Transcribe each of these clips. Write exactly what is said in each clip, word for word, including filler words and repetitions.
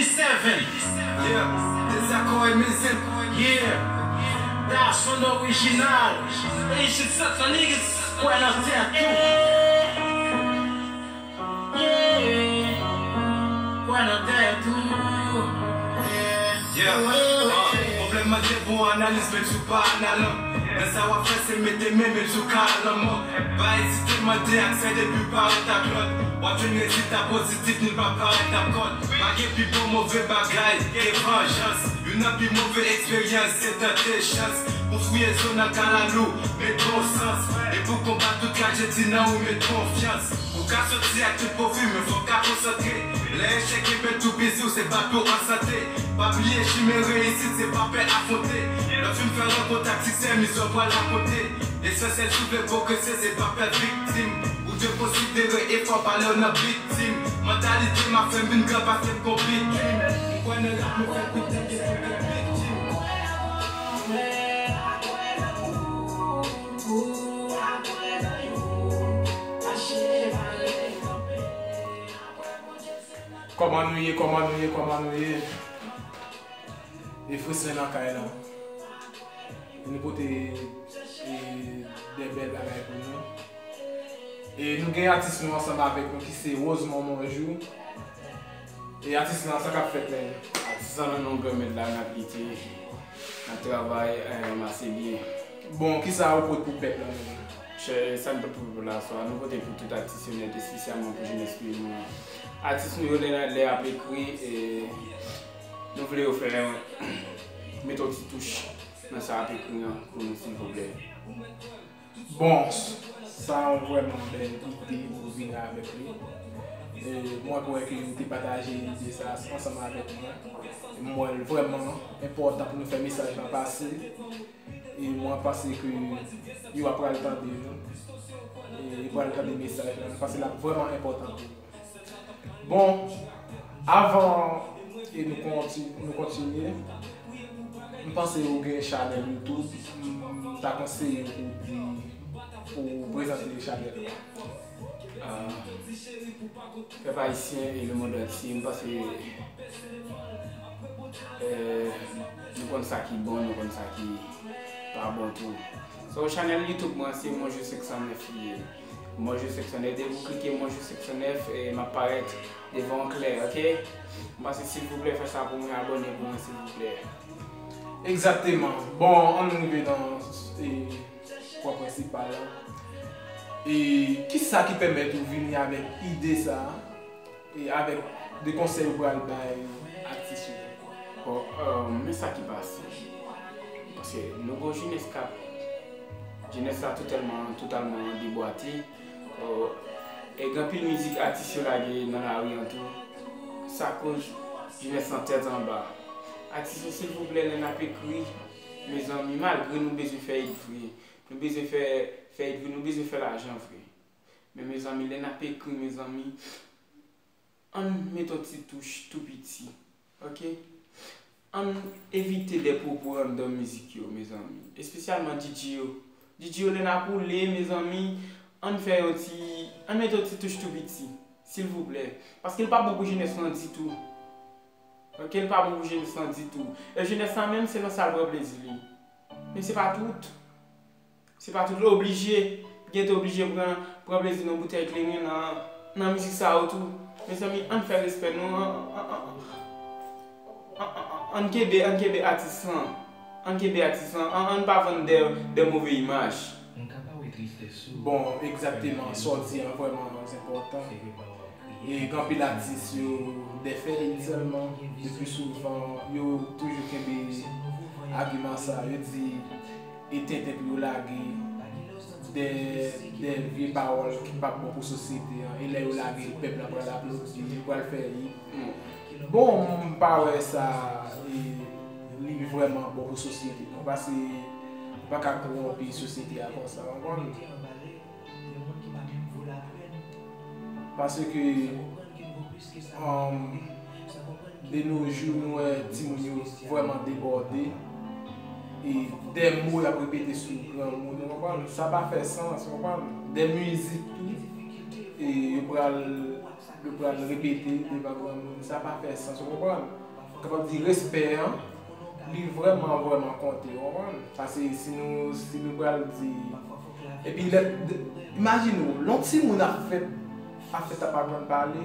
Seven. Yeah, Dezakò e Mezin. Yeah. Dawson orijinal. Haitian Satan niggas. Kwè nan tèt ou. Yeah. Kwè nan tèt ou. Yeah. Yeah. Uh, pwoblèm mande bon analiz, menm si w pa analan. Men sa w ap fè, se mete men, menm si w ka alanman. Pa ezite mande aksè depi w parèt ak lòd. W ap jwenn rezilta pozitif, ni l pa parèt ap kòd. Pa gen pi bon move bagay ke vanjans. Youn nan pi move eksperyans, se tante chans. Pou fouye zo nan kalalou, met bon sans. E pou konbat tout trajedi nan ou, met konfyans. Ou ka soti ak tout pwofil, men fò w ka konsantre. Lè echèk kenbe tou bizi w, se pa tou an sante. Pa bliye chimen reyisit, se pa pè afwonte. Lè w fin fè rankont ak siksè, mizè w pral rakonte. Esansyèl si w vle pwogrese, se pa pè viktim. Ou dwe konsidere efò, pa lè w nan big team. Mantalite mafya m vin gran paske m gon big dream. M kwè nan rap, nou fè kout tèt, gen pwoblèm big team. Kòman nou ye, kòman nou ye, kòman nou ye? E Freslin nan kay la. Nou pote, e, de bèl bagay pou nou. E nou gen atis nou ansanm avèk nou ki se Rosemond Monjou. E atis lan, sa k ap fèt menm? Atis lan nan non Granmèt la, n ap lite, n ap travay, e, n ap mache byen. Bon, kisa ou pote pou pèp la menm? Chè, sa n pote pou pèp la aswè a, nou pote pou tout atis yo nèt, espesyalman pou jenès peyi nou an. Atis nou yo lè, lè y ap ekri, e, nou vle yo fè, mete yon ti touch nan sa y ap ekri an pou nou, silvouplè. Bon, sa yon vrèman bèl ide pou vini avèk li. E, mwen kwè ke nou te pataje ide sa ansanm avèk mwen. E m wè l vrèman enpòtan pou nou fè mesaj lan pase. E mwen panse ke yo ap pral tande nou. E yo pral tande mesaj lan. Mwen panse l ap vrèman enpòtan pou yo. Bon, avan e nou konti-, nou kontinye, m panse ou gen chanèl YouTube, m ta konseye w pou di, pou prezante chanèl ou. Ah, pèp ayisyen e lemonn antye, m panse, eh, nou konn sa ki bon, nou konn sa ki pa bon tou. So, chanèl YouTube mwen, se Monjou senk san nèf li ye. Monjou senk san nèf, depi w klike Monjou senk san nèf, e, m ap parèt devan w klè, oke? M panse, silvouplè, fè sa pou mwen, abòne pou mwen, silvouplè. Egzakteman. Bon, ann rive nan, e, pwen prensipal la. E kisa ki pèmèt ou vini avèk ide sa a? E avèk de konsèy ou pral bay atis yo? Bon, eh, men sa ki pase. Paske nou gon jenès k ap, jenès la totalman, totalman debwate. Eh, e gen anpil mizik atis yo lage nan lari an tou. Sa koz jenès lan tèt anba. Atis yo, silvouplè, lè n ap ekri, mezanmi, malgre nou bezwen fè it vre, nou bezwen fè, fè it vre, nou bezwen fè lajan vre. Men mezanmi, lè n ap ekri, mezanmi, ann met yon ti touch tou piti, oke? Ann evite de pwopo anndan mizik yo, mezanmi. Espesyalman D J yo. D J yo, lè n ap woule, mezanmi, ann fè yon ti, ann met yon ti touch tou piti, silvouplè. Paske l pa bon pou jenès lan ditou. Oke, l pa bon pou jenès lan ditou. E jenès lan menm, se nan sa l pran plezi li. Men se pa tout. Se pa tout oblije, gen te oblije pran, pran plezi nan boutèy kleren, nan, nan mizik sa yo tou. Mezanmi, ann fè respè nou, an, an, an, an, an, an, ann kenbe, ann kenbe atis lan. Ann kenbe atis lan, an, ann pa vann de, de move imaj. Bon, egzakteman, sa w di an vrèman enpòtan. E gen anpil atis yo, de fè sèlman, le pli souvan, yo toujou kenbe agiman sa, yo di, e tenten pou yo lage de, de vye pawòl ki p ap bon pou sosyete an. E lè yo lage l, pèp la pral aplodi, yo pral fè hit. Bon, m pa wè sa, e, li vrèman bon pou sosyete non, paske ou pa ka kowonpi sosyete a konsa, w konprann? Paske, um, de nos jours, nou wè timoun yo vrèman debòde. E de mo y ap repete sou granmoun, ou konprann? Sa pa fè sans, ou konprann? De mizik tou. e yo pral, yo pral repete devan granmoun. Sa pa fè sans, ou konprann? Kapab di respè an, li vrèman, vrèman konte, ou konprann? Paske si nou, si nou pral di, epi lè, de, imajine w, lè yon timoun ap fèt, ap fèt ap aprann pale,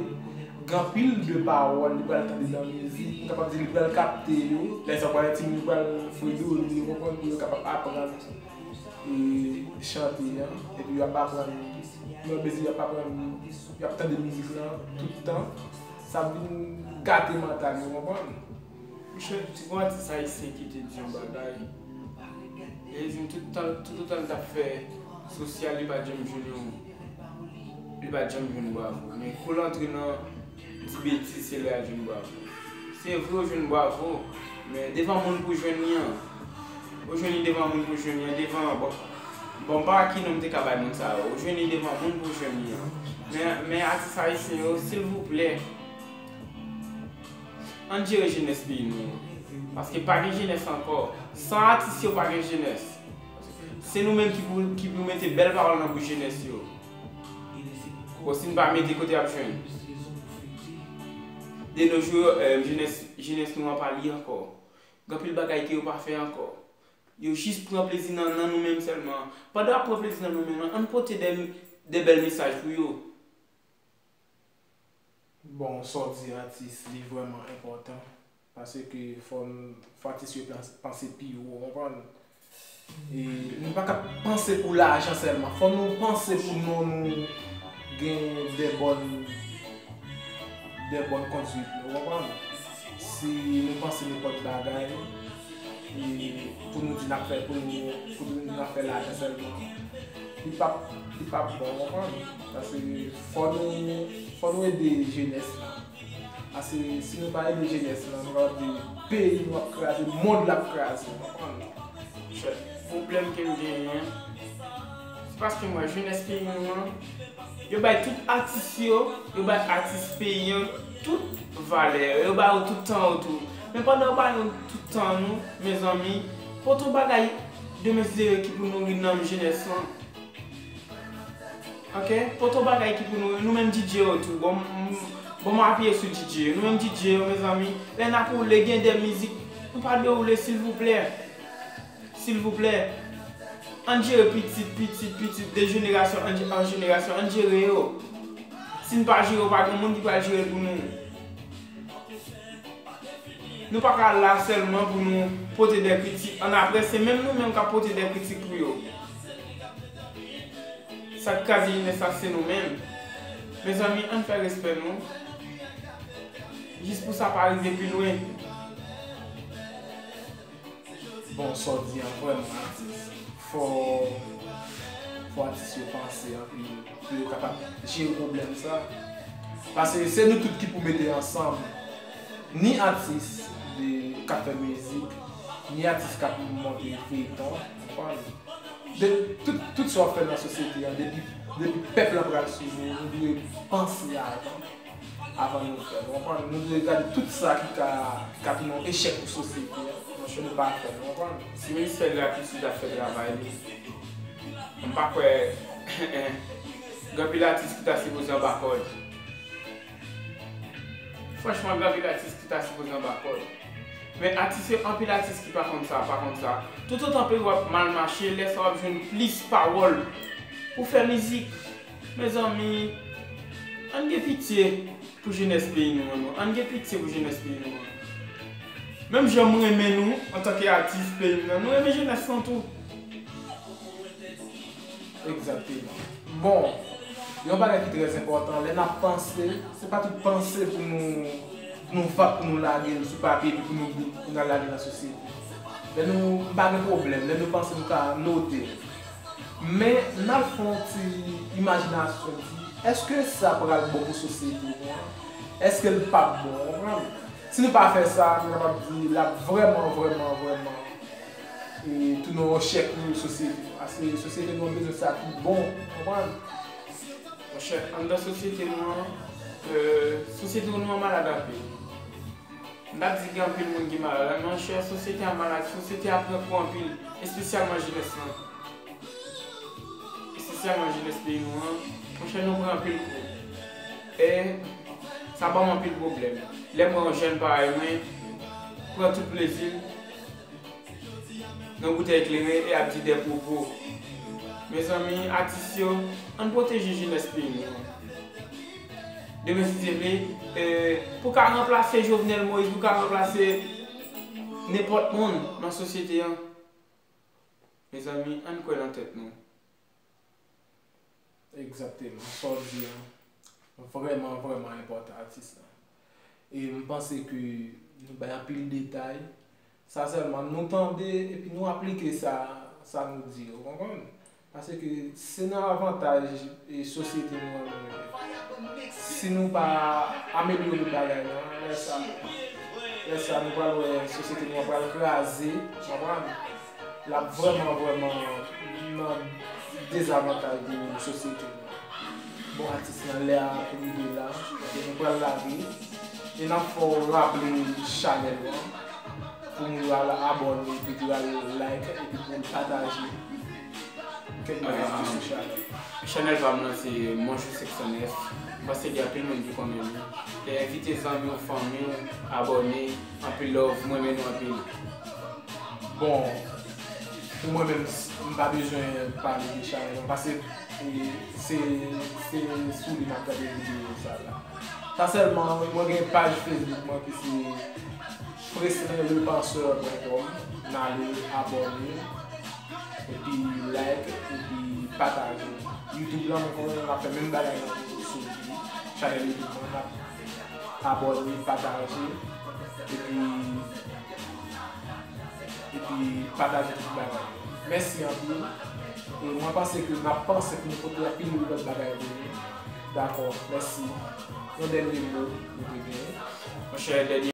gen anpil de pawòl li pral tande nan mizik, m kapab di li pral kapte yo. Lè sa pral timoun yo pral fredone, ou konprann, pou yo kapab aprann e chante an, epi y ap aprann, nan mezi y ap aprann, y ap tande mizik lan tout tan, sa ap vin gate mantal yo, konprann? Monchè, ti gon atis ayisyen ki te di yon bagay. Li di m tout tan, toutotan l t ap fè sosyal, li pa t janm jwenn yon, li pa t janm jwenn bravo. Men kou l antre nan di betiz, se lè a jwenn bravo. Se vre, ou jwenn bravo, men devan moun pou jwenn li an. Ou jwenn li devan moun pou jwenn li an, devan, bon, bon, m pa wè ki non m te ka bay moun sa yo. Ou jwenn li devan moun pou jwenn li an. Men, men atis ayisyen yo, silvouplè, ann jere jenès peyi nou an. Paske pa gen jenès ankò. San atis yo, pa gen jenès. Se nou menm ki pou, ki pou mete bèl pawòl nan bouch jenès yo. Bon, si n pa mete, kote y ap jwenn? De nos jours, eh, jenès, jenès nou an pa li ankò. Gen anpil bagay ke yo pa fè ankò. Yo jis pran plezi nan, nan nou menm sèlman. Pandan y ap pran plezi nan nou menm lan, ann pote de, de bèl mesaj pou yo. Bon, sa w di atis, li vrèman enpòtan. Paske fò n, fò atis yo pans-, panse pi wo, w konprann? E nou pa ka panse pou lajan sèlman. Fò nou panse pou non nou, gen de bòn, de bòn konduit, w konprann? Si nou panse nenpòt bagay, e pou nou di n ap fè, pou nou, pou nou di n ap fè lajan sèlman, li p ap, li p ap bon, w konprann? Paske fò nou, fò nou ede jenès la. Paske si nou pa ede jenès la, nou kapab di peyi nou ap kraze, mond la ap kraze, w konprann? Monchè, pwoblèm ke m genyen an, se paske m wè jenès peyi nou an, yo bay tout atis yo, yo bay atis peyi an tout valè yo, yo ba yo tout tan yo tou. Men pandan yo ba nou tout tan nou, mezanmi, pote yon bagay de mezi ki pou nouri nanm jenès lan. Ok? Pote yon bagay ki pou nou, nou menm D J yo tou. Bon, m, bon, m apiye sou D J yo. Nou menm D J yo, mezanmi, lè n ap woule, gen de mizik, nou pa dwe woule, silvouplè. Silvouplè. Ann jere pitit, pitit, pitit, de jenerasyon an, an jenerasyon, ann jere yo. Si n pa jere yo, pa gen moun ki pral jere l pou nou. Nou pa ka la sèlman pou nou pote de kritik. Annapre, se menm nou menm k ap pote de kritik pou yo. Sa k kraze jenès la, se nou menm. Mezanmi, ann fè respè nou. Jis pou sa pa rive pi lwen. Bon, sa w di an vrèman atis. Fò, fò atis yo panse anpil pou yo kapab jere pwoblèm sa. Paske se nou tout ki pou mete ansanm. Ni atis de, k ap fè mizik, ni atis k ap monte feyton, w konprann? De, tout, tout sa w ap fè nan sosyete an, depi, depi pèp la pral swiv ou, nou dwe panse avan. Avan nou fè l, w konprann? Nou dwe gade tout sa ki ka, ki ka tounen yon echèk pou sosyete a, monchè, nou pa fè l, w konprann? Si Ministè de la Kilti ta fè travay li, m pa kwè gen anpil atis ki ta sipoze anba kòd. Franchman, gen anpil atis ki ta sipoze anba kòd. Men atis yo, anpil atis ki pa konn sa, pa konn sa. Toutotan peyi w ap mal mache, lè sa w ap jwenn plis pawòl pou fè mizik. Mezanmi, ann gen pitye pou jenès peyi nou an, non. Ann gen pitye pou jenès peyi nou an. Menm jan m renmen nou, antanke atis peyi m nan, nou renmen jenès lan tou. Egzakteman. Bon, yon bagay ki trè enpòtan, lè n ap panse, se pa tout panse pou nou, pou nou vant, pou nou lage l sou papye, epi pou nou, pou n al lage nan sosyete. Lè nou, m pa gen pwoblèm, lè nou panse nou ka note l. Men, n al fè yon ti imajinasyon, di, èske sa pral bon pou sosyete nou an? Èske l p ap bon, w konprann? Si nou pa fè sa, nou kapab di l ap vrèman, vrèman, vrèman, e, tounen yon echèk pou sosyete nou. Paske sosyete nou an bezwen sa ki bon, w konprann? Monchè, anndan sosyete nou an, e, sosyete nou an malad anpil. M p ap di gen anpil moun ki malad, men monchè, sosyete a malad, sosyete a pran kou anpil, espesyalman jenès lan. Espesyalman jenès peyi nou an, Monchè, nou pran anpil kou. E sa ban m anpil pwoblèm. Lè m wè yon jèn parèy mwen pran tout plezi l nan boutèy kleren e ap di de pwopo. Mezanmi, atis yo, ann pwoteje jenès peyi nou an. Demen, si Dye vle, e, pou ka ranplase Jovenel Moïse, pou ka ranplase nenpòt moun nan sosyete an, mezanmi, ann kwè nan tèt nou. Egzakteman, sa w di an vrèman, vrèman enpòtan, atis lan. E m panse ke nou bay anpil detay. Sa sèlman, nou tande epi nou aplike sa, sa nou di, ou konprann? Paske se nan avantaj e sosyete nou an nou ye. Si nou pa amelyore bagay lan, lè sa, lè sa nou pral wè sosyete nou an pral kraze, ou konprann? L ap vrèman, vrèman nan dezavantaj pou sosyete nou an. Bon, atis lan, lè a rive la, paske nou pral lage, e n ap fè w raple chanèl lan, pou moun yo al abòne, epi pou yo al like, epi pou yo pataje kèk bagay ki sou chanèl. Chanèl pa m nan se Monchou senk san nèf. M panse gen anpil moun ki konnen li. E envite zanmi w, fanmi w, abòne, anpil love, mwen renmen nou anpil. Bon, pou mwen menm, m pa bezwen pale de chanèl lan, paske e, se, se sou li m ap gade videyo sa la. Sa sèlman, mwen gen paj Facebook mwen ki se Freslin Le Penseur point com. N ale abòne, epi like, epi pataje. YouTube lan, mwen konnen n ap fè menm bagay lan sou chanèl YouTube mwen. N ap abòne, pataje, epi, epi pataje tout bagay. Mèsi anpil. E mwen panse ke n ap panse pou nou pote anpil lòt bagay pou nou. Dakò, mèsi. Yon dènye mo, nou te genyen. Monchè, dènye